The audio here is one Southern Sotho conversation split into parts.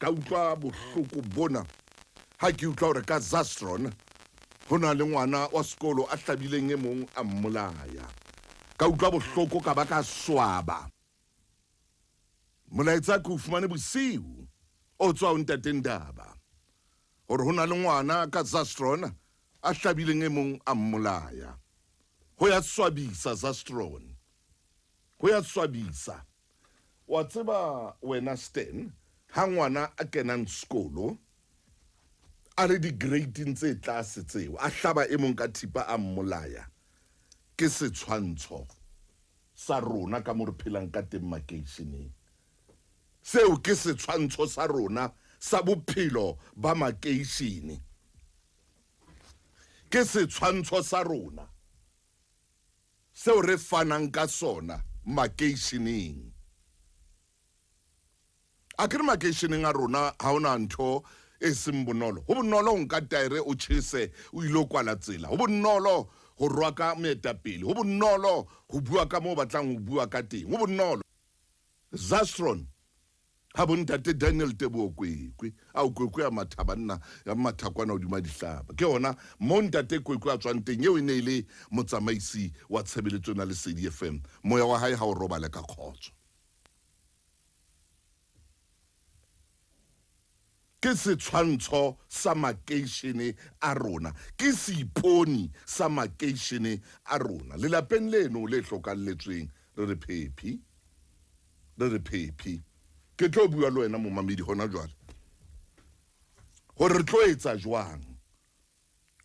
Ka utlwa bohloko bona ha ke utlwa hore ka Zastron ho na le ngwana wa sekolo a hlabileng e mong a mmolaya. Ka utlwa bohloko ka ba ka swaba. Molaetsa ke o fumane bosiu o tswa ho Ntate Ndaba hore ho na le ngwana ka Zastron a hlabileng e mong a mmolaya. Ho ya swabisa Zastron. Ho ya swabisa. Wa tseba wena Stan, ha ngwana a kenang sekolo a le di-grading tse tlase tseo, a hlaba e mong ka thipa a mmolaya, ke setshwantsho sa rona ka mo re phelang ka teng makeisheneng. Seo ke setshwantsho sa rona sa bophelo ba makeishene. Ke setshwantsho sa rona seo re fanang ka sona makeisheneng. A ke re makeisheneng a rona ha hona ntho e seng bonolo. Ho bonolo ho nka taere o tjhese o ilo kwala tsela. Ho bonolo ho rwaka moetapele. Ho bonolo ho bua ka moo o batlang ho bua ka teng. Ho bonolo. Zastron ha bo ntate Daniel Teboho Kwekwe. Ao Kwekwe ya matha banna ya matha kwana hodima dihlaba. Ke hona mo ntate Kwekwe a tswang teng eo e ne e le motsamaisi wa tshebeletso ena Lesedi FM. Moya wa hae ha o robale ka kgotso. Ke setshwantsho sa makeishene a rona. Ke seiponi sa makeishene a rona. Lelapeng leno le hlokalletsweng, re re phephi. Re re phephi. Ke tlo bua le wena momamedi hona jwale. Hore re tlo etsa jwang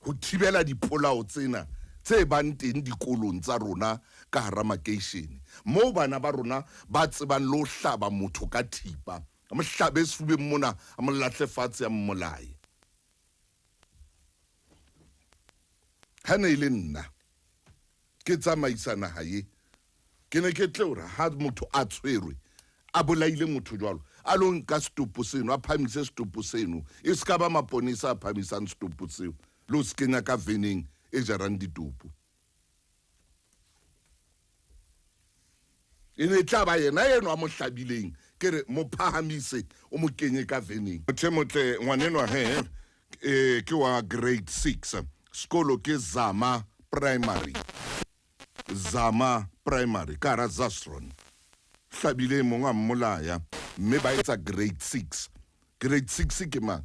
ho thibela dipolao tsena tse bang teng dikolong tsa rona ka hara makeishene, moo bana ba rona ba tsebang le ho hlaba motho ka thipa, a mo hlabe sefubeng mona, a mo lahle fatshe, a mmolaye. Ha ne e le nna ke tsamaisa naha ye, Ke ne ke tle hore ha motho a tshwerwe a bolaile motho jwalo, a lo nka setopo seno, a phamise setopo seno. E se ka ba maponesa a phamisang setopo seo le ho se kenya ka veneng e jarang ditopo. E ne e tla ba yena eno a mo hlabileng, ke re mo phahamise o mo kenye ka veneng. Motho e motle ngwanenwa he, eh, ke wa grade 6, sekolo ke Zama Primary. Zama Primary ka hara Zastron. Hlabile e mong a mmolaya mme ba etsa grade 6. Grade 6 ke mang?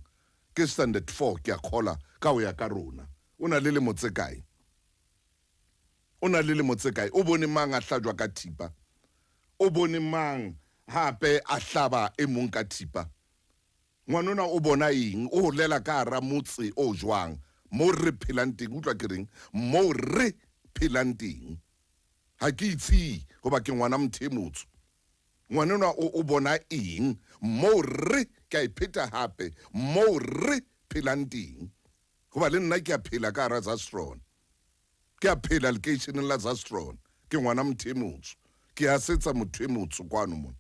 Ke standard 4 ke a kgola ka ho ya ka rona. O na le lemo tse kae? O na le lemo tse kae? O bone mang a hlajwa ka thipa? O bone mang hape a hlaba e mong ka thipa? Ngwanona o bona eng? O holela ka hara motse o jwang? Moo re phelang teng. Utlwa ke reng? Moo re phelang teng. Ha ke itshii hoba ke ngwana motho e motsho. Ngwanenwa o, o bona eng? Moo re, ke a e pheta hape, moo re phelang teng. Hoba le nna ke a phela ka hara Zastron. Ke a phela lekeisheneng la Zastron. Ke ngwana motho e motsho. Ke hasetsa motho e motsho kwano mona.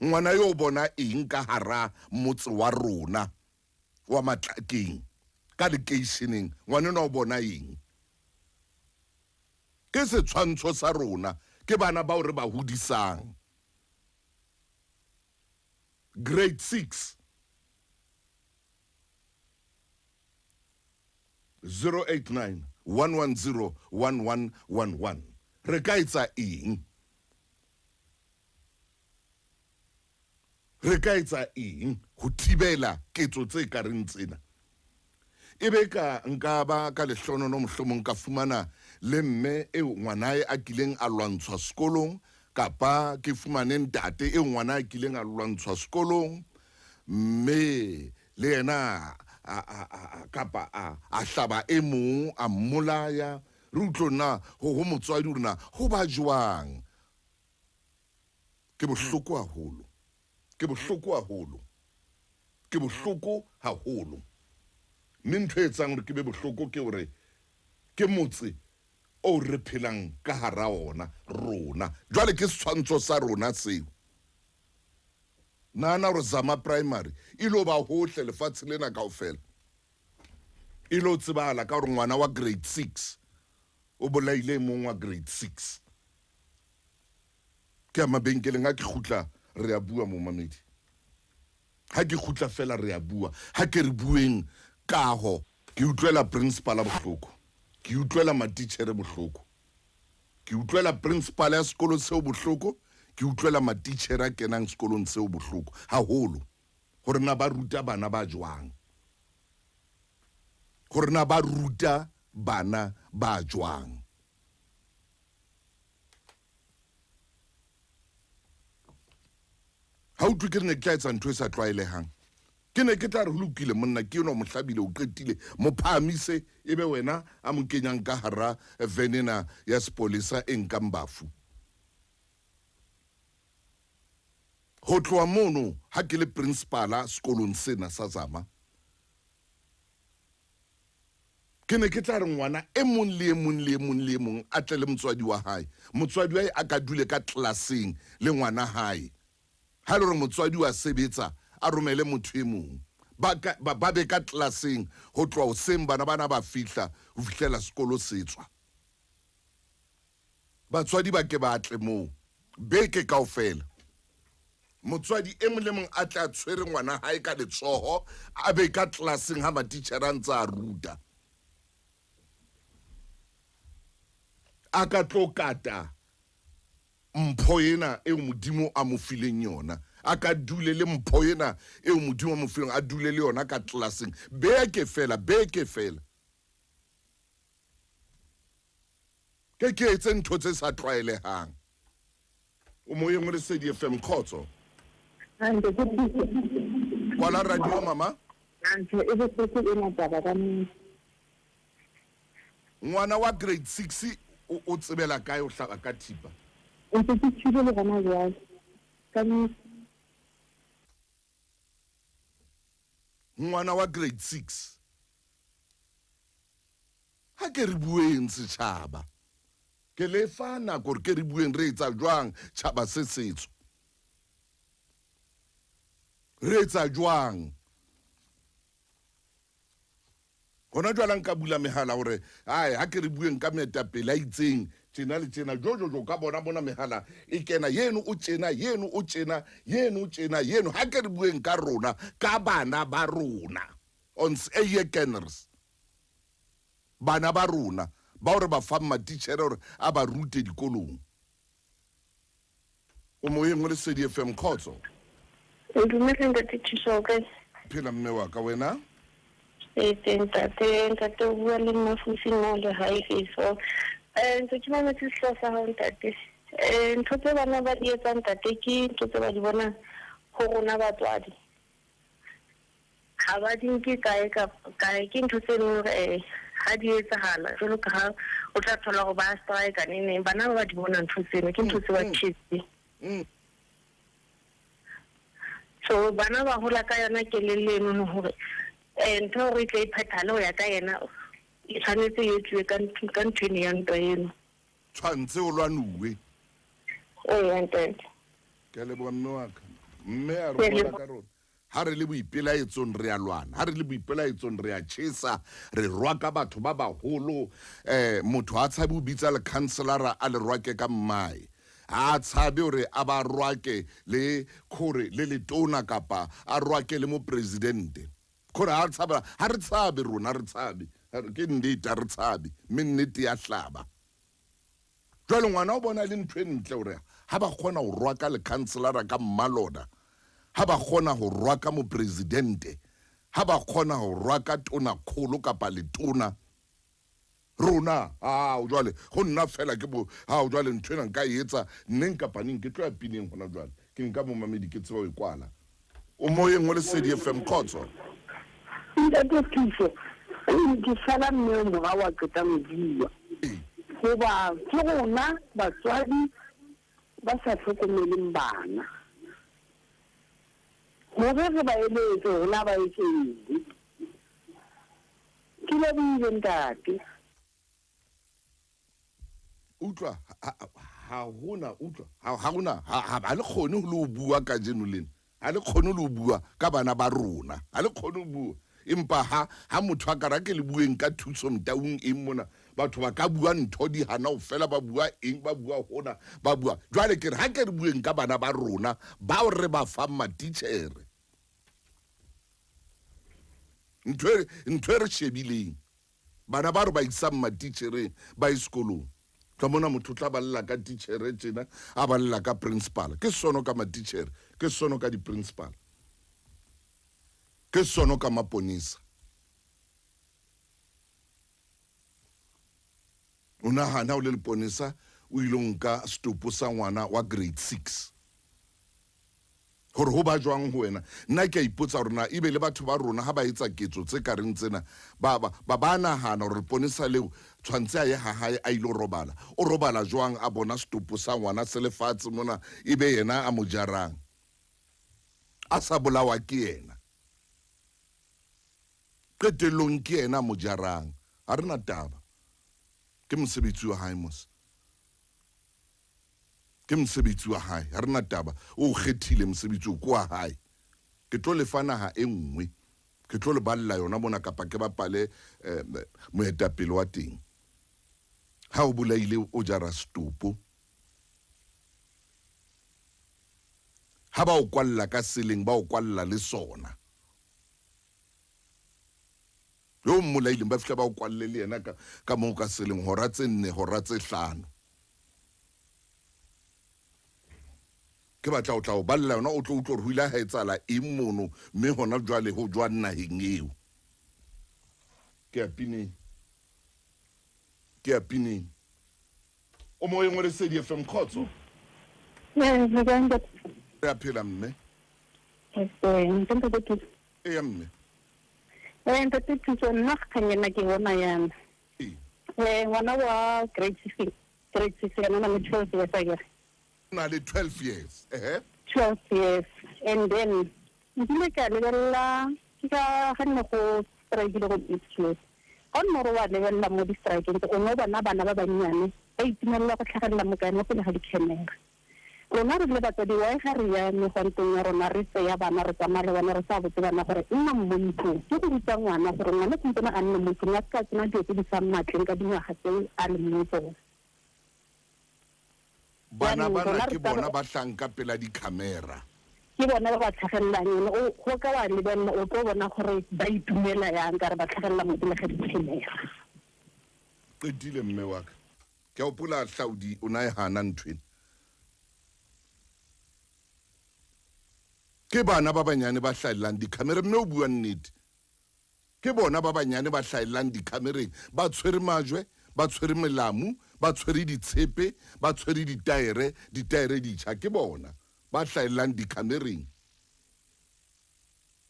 Ngwana yo o bona eng ka hara motse wa rona wa Matlakeng, ka lekeisheneng? Ngwanenwa o bona eng? Ke setshwantsho sa rona, ke bana bao re ba hodisang. Grade 6. 089 110 1111. Re ka etsa eng? Re ka etsa eng ho thibela ketso tse ka reng tsena? E be ka nka ba ka lehlonono mohlomong ka fumana le mme eo ngwanae a kileng a lwantshwa sekolong, kapa ke fumane ntate eo ngwana a kileng a lwantshwa sekolong, mme le yena a, a, a, a, kapa a, a hlaba e mong a mmolaya. Re utlwe na ho, ho motswadi hore na ho ba jwang. Ke bohloko haholo. Ke bohloko haholo. Ke bohloko haholo. Mme ntho e etsang hore ke be bohloko ke hore ke motse o re phelang ka hara ona rona. Jwale ke setshwantsho sa rona seo. Nahana hore Zama Primary e lo ba hohle lefatshe lena kaofela. E lo tsebahala ka hore ngwana wa grade 6 o bolaile e mong wa grade 6. Ke ya mabenkeleng a ke kgutla re a bua momamedi. Ha ke kgutla fela re a bua. Ha ke re bueng kaho. Ke utlwela principal bohloko. Ke utlwela matitjhere bohloko. Ke utlwela principal ya sekolo seo bohloko. Ke utlwela matitjhere a kenang sekolong seo bohloko haholo. Hore na ba ruta bana ba jwang. Hore na ba ruta bana ba jwang. Ha utlwe ke re ne ke tla etsa ntho e sa tlwaelehang. Ke ne ke tla re ho lokile monna ke enwa mo hlabile o qetile mo phahamise e be wena a mo kenyang ka hara van ena ya sepolesa e nkang bafu. Ho tloha mono ha ke le principala sekolong sena sa Zama Ke ne ke tla re ngwana e mong le e mong le e mong le e mong a tle le motswadi wa hae. Motswadi wa hae a ka dule ka tlelaseng le ngwana hae. Ha e le hore motswadi wa sebetsa, a romele motho e mong. Ba ka, ba, ba be ka tlelaseng ho tloha hoseng bana bana ba fihla ho fihlela sekolo se tswa. Batswadi ba ke ba tle moo beke kaofela. Motswadi e mong le mong a tle a tshwere ngwana hae ka letsoho, a be ka tlelaseng ha matitjhere a ntse a ruta. A ka tlo kata mpho ena eo Modimo a mo fileng yona. A ka dule le mpho ena eo Modimo a mo fileng, a dule le yona ka tlelaseng beke fela, beke fela. Ke ke etse ntho tse sa tlwaelehang. O moyeng o Lesedi FM, khotso. Kwala radio mama. Ntho e bohloko ena taba ka nnete. Ngwana wa grade 6 o tsebela kae o hlaba ka thipa? Ntse ke tshwile le gona jwale. Ka nnete. Ngwana wa grade 6. Ha ke re bueng setjhaba. Ke le fa nako hore ke re bueng re etsa jwang tjhaba se setso. Re etsa jwang? Hona jwale nka bula mehala hore ai ha ke re bueng ka moetapele a itseng tjena le tjena jo jo jo ka bona bona mehala e kena yeno o tjena yeno o tjena yeno o tjena yeno ha ke re bueng ka rona ka bana ba rona ons eie kinders. Bana ba rona bao re ba fang matitjhere hore a ba rute dikolong. O moyeng o Lesedi FM, khotso. Dumela ntate Thuso, o kae? Phela mme wa ka, wena? Ee teng ntate, ntate o bua le nna Fusi mo le hae feso. Eh ntse ke mametse sehlooho sa hao ntate. Eh ntho tse bana ba di etsang ntate ke ntho tse ba di bonang ho rona batswadi. Ha ba di nke kae kapa kae, ke ntho tse leng hore um ha di etsahala jwalo ka ha o tla thola hore ba strike neng neng, bana ba ba di bona ntho tseno, ke ntho tse ba tjhetse. So bana ba hola ka yona kelello eno hore um ntho hore e tle e phethahale ho ya ka yena e tshwanetse e etsuwe ka ntho eno ya ntwa eno. Tshwantse o lwanuwe. Ee, ntate. Ke a leboha mme wa ka. Mme a re hola ka rona. Ha re le boipelaetsong re a lwana, ha re le boipelaetsong re a tjhesa, re rwaka batho ba baholo. Eh, motho ha tshabe ho bitsa lekhanselara a le rwake ka mmae. Ha tshabe hore a ba rwake le khore le letona kapa a rwake le mopresidente. Khore ha tshabe, ha re tshabe rona, re tshabe. Ke nnete, ha re tshabe, mme nnete ya hlaba. Jwale ngwana o bona le ntho e ntle hore ha ba kgona ho rwaka lekhanselara ka mmalona, ha ba kgona ho rwaka mopresidente, ha ba kgona ho rwaka tonakgolo kapa letona, rona ao jwale ho nna fela ke bo ao jwale ntho ena nka e etsa neng kapa neng, ke tlo ya pineng hona jwale, ke nka momamedi ke tseba ho e kwala. O moyeng o Lesedi FM, khotso. Ntate Thuso, ke sala mme morao a qeta ho bua. Hoba ke rona batswadi ba sa hlokomeleng bana. Hore re ba eletse hore na ba etse eng. Ke lebohile ntate. Utlwa, ha hona, utlwa, ha hona, ha le kgone ho le ho bua kajeno lena. Ha le kgone le ho bua ka bana ba rona. Ha le kgone ho bua. Empa ha motho a ka ra ke le bueng ka thuso Motaung eng mona, batho ba ka bua ntho di hana ho fela, ba bua eng, ba bua hona, ba bua. Jwale ke re ha ke re bueng ka bana ba rona bao re ba fang matitjhere. Ntho e re shebileng bana ba re ba isang matitjhereng ba sekolong tla mona motho tla balla ka titjhere tjena a balla ka principal ke sono ka matitjhere ke sono ka di-principal ke sono ka maponisa. O nahana o le leponesa o ile nka stopo sa ngwana wa grade 6 hore ho ba jwang ho wena. Nna ke a ipotsa hore na ebe le batho ba rona ha ba etsa ketso tse ka reng tsena ba nahana hore leponesa leo tshwantse a ye ha hae a ile robala. O robala jwang a bona stopo sa ngwana se lefatshe mona ebe yena a mo jarang a sa bolawa ke yena, qetellong ke yena a mo jarang. Ha re na taba, ke mosebetsi wa hae mos, ke mosebetsi wa hae, ha re na taba. O kgethile mosebetsi o kwa hae. Ke tlo lefa naha e nngwe, ke tlo le balla yona mona kapa ke bapale moetapele wa teng. Ha o bolaile o jara stopo, ha ba o kwalla ka seleng ba o kwalla le sona. Yo mmolaileng ba fihla ba o kwalle le yena ka moo ka seleng hora tse 4 hora tse 5. Ke batla o tla o balla yona o tlo utlwa hore ho ile ha etsahala eng mono mme hona jwale ho jwang naheng eo. Ke a pineng, ke a pineng. O moyeng wa Lesedi FM, kgotso. Re a phela mme. Eya mme. Ntate Thuso, nna kgang ena ke bona yana. Ngwana wa grade 6, grade 6 yena o na le 12 years akere. Na le 12 years. 12 years. And then nkile ka lebella ke ka ga nne go strike le go Ipswich. Ga nne re wa lebella mo di-strikeng tse o no bona bana ba bannyane ba itumelela go tlhagelela mo kae mo pele ga di-camera. Rona re le batswadi wa ga re ya megwantong ya rona re tseya bana re tsamaya le bona re sa botse bana gore nna mo ntlong ke go ruta ngwana gore ngwana tshwanetse a nne mo ntlong a se ka tsena dilo tse di sa mmatleng ka dingwaga tseo a leng mo tsone. Bana bana ke bona ba hlanka pela di-camera, ke bona ba ba tlhagelelang ene o go ka wa lebelela o tlo bona gore ba itumela yang ka re ba tlhagelela mo pele ga di-camera. Qetile mme wa ka. Ke a hopola Hlaudi o na e hana nthwena. Ke bana ba banyane ba hlaellang di-camera mme o bua nnete. Ke bona ba banyane ba hlaellang di-camereng, ba tshwere majwe, ba tshwere melamu, ba tshwere ditshepe, ba tshwere ditaere, ditaere ditjha. Ke bona ba hlaellang di-camereng.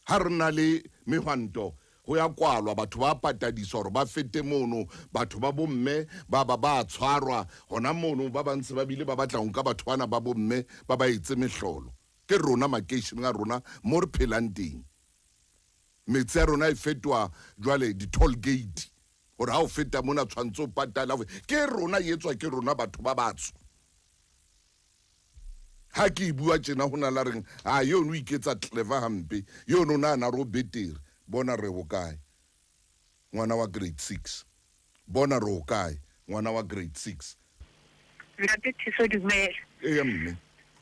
Ha re na le mehwanto ho ya kwalwa, batho ba patadiswa hore ba fete mono, batho ba bomme ba ba ba tshwarwa hona mono, ba bantse ba bile ba batla ho nka batho bana ba bomme ba ba etse mehlolo. Ke rona makeisheneng a rona mo re phelang teng. Metsi a rona e fetoha jwale di-toll gate hore ha o feta mona tshwantse o patala. Ke rona e etswa ke rona batho ba batsho. Ha ke e bua tjena ho na la reng a yono o iketsa clever hampe, yono o nahana re o betere. Bona re hokae ngwana wa grade 6, bona re hokae ngwana wa grade 6. Ntate Thuso dumela. Eya mme.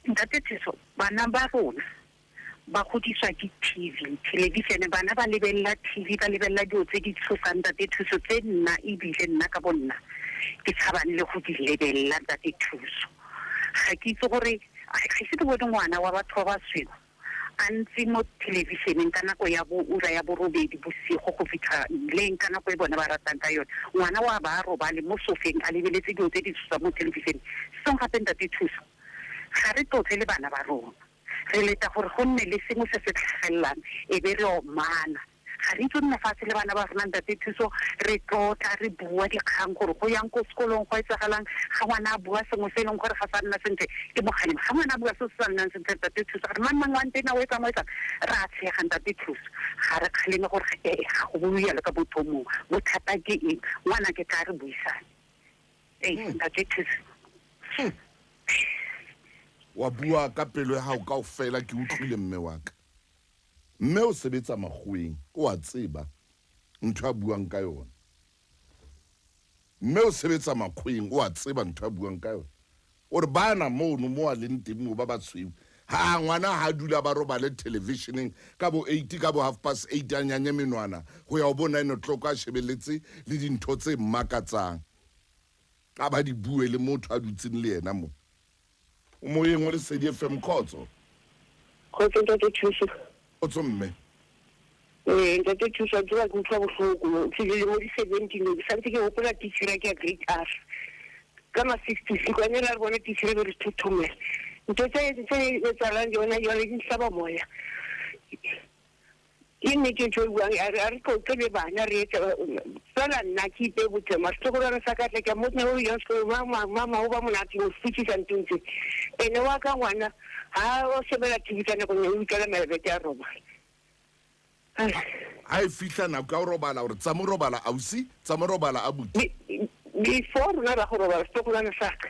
Ntate Thuso, bana ba rona ba godiswa ke TV, television. Bana ba lebella TV, ba lebella dilo tse di tshosang ntate Thuso, tse nna ebile nna ka bonna ke tshabang le go di lebella ntate Thuso. Ga ke itse gore ga ise ke bone ngwana wa batho ba basweu a ntse mo televisioneng ka nako ya bo ura ya borobedi bosigo go fitlha leng ka nako e bone ba ratang ka yone. Ngwana wa ba robale mo sofeng a lebeletse dilo tse di tshosang mo televisioneng. Seng gape ntate Thuso, ga re tlotle le bana ba rona, re leta gore go nne le sengwe se se tlhagelelang e be re omana. Ga re itse nna fatshe le bana ba rona ntate Thuso, re tlotla re bua dikgang gore go yang ko sekolong go etsagalang. Ga ngwana a bua sengwe se e leng gore ga sa nna sentle ke mo kgalema, ga ngwana a bua se se sa nnang sentle ntate Thuso re mang mang wa ntena o etsang o etsang, re a tshega ntate Thuso. Ga re kgaleme gore ga go bue jalo ka motho o mongwe, bothata ke eng, ngwana ke tla re buisane. Ee ntate Thuso. Wa bua ka pelo ya hao kaofela, ke utlwile mme wa ka. Mme o sebetsa makgoweng, o a tseba ntho a buang ka yona. Mme o sebetsa makgoweng, o a tseba ntho a buang ka yona. O re bana mono mo a leng teng moo ba batshweu, Ha ngwana ha dula ba robale televisioneng ka bo 8 ka bo 8:30 a nyanye menwana go ya o bo 9 o'clock a shebeletse le dintho tse mmakatsang. A ba di bue le motho a dutseng le yena mo. O moyeng wa Lesedi FM, khotso. Khotso ntate Thuso. Khotso mme. Ntate Thuso, ke ba ke utlwa bohloko. Ke dilemo di 17, ke santse ke hopola teacher ke ya grade R. Ka ma 60 kwane ra re bona teacher be re thothomela. Ntho tse etsahalang yona jwale di nhlaba moya. Ke nnete ntho e buang, a re qoqe le bana re etse fela nna ke ipe botle mara setlogolwana sa ka tle ke a mmotsa o yang sekolo mama o ba monate o fetisa nthong tse. Ene wa ka ngwana ha o shebela TV ka nako nngwe o utlwela melebete a robala. Ha e fihla nako ya ho robala hore tsa mo robala ausi, tsa mo robala abuti. Before rona ra go robala setlogolwana sa ka.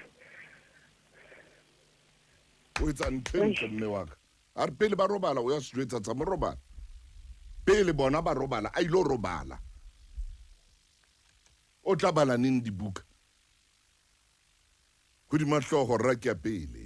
O etsa ntho e ntle mme wa ka. A re pele ba robala o ya se jwetsa tsa mo robala. Pele bona ba robala a ilo robala. O tla bala neng dibuka? Hodima hlooho rra ke ya pele.